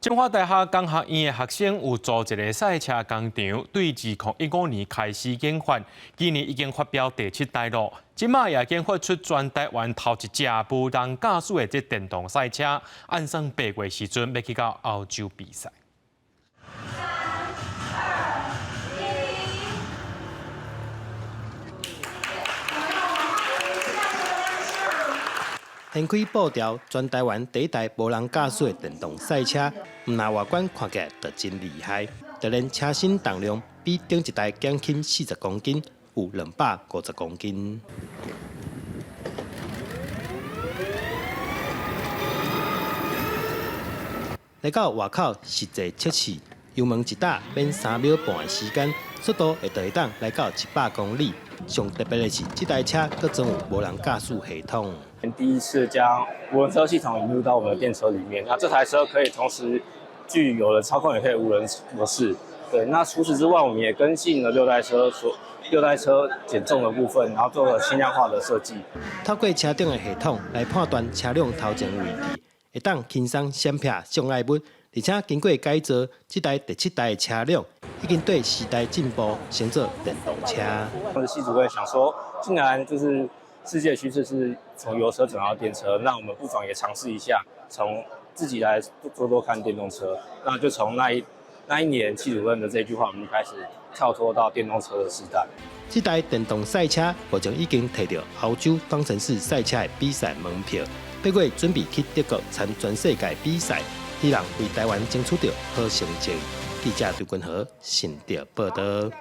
清華大學工學院的學生有組一个賽車工廠，對2015年開始研發，今年已經發表第七代囉。這馬也研發出全台灣頭一隻無人駕駛的這電動賽車，按算8月時陣欲去到歐洲比賽。三、二、一。掀開布條，全台灣第一台無人駕駛的電動賽車，毋但外觀看起來就真厲害，就連車身重量比頂一代減輕40公斤，有250公斤。來到外口實際測試，油門一踏免3秒半的時間，速度會就會當來到100公里。上特別的是，這台車閣裝有無人駕駛系統。第一次將無人車系統引入到我們的電車裡面，那這台車可以同時具有了操控，也可以無人模式。對，那除此之外，我們也跟進了六代車減重的部分，然後做了輕量化的設計。透過車頂的系統來判斷車輛頭前位置，會當輕鬆閃避障礙物，而且經過改造，這台第七代的車輛已經對時代進步，升做電動車。當時系主任想說，既然就是世界趨勢是從油車轉到電車，那我們不妨也嘗試一下，從自己來做做看電動車。那就從那一年系主任的這句話，我們就開始跳脫到電動車的時代。這台電動賽車目前已經提著歐洲方程式賽車的比賽門票，8月準備去德國參全世界比賽，希望為台灣爭取著好成績。記者劉君豪，新竹報導。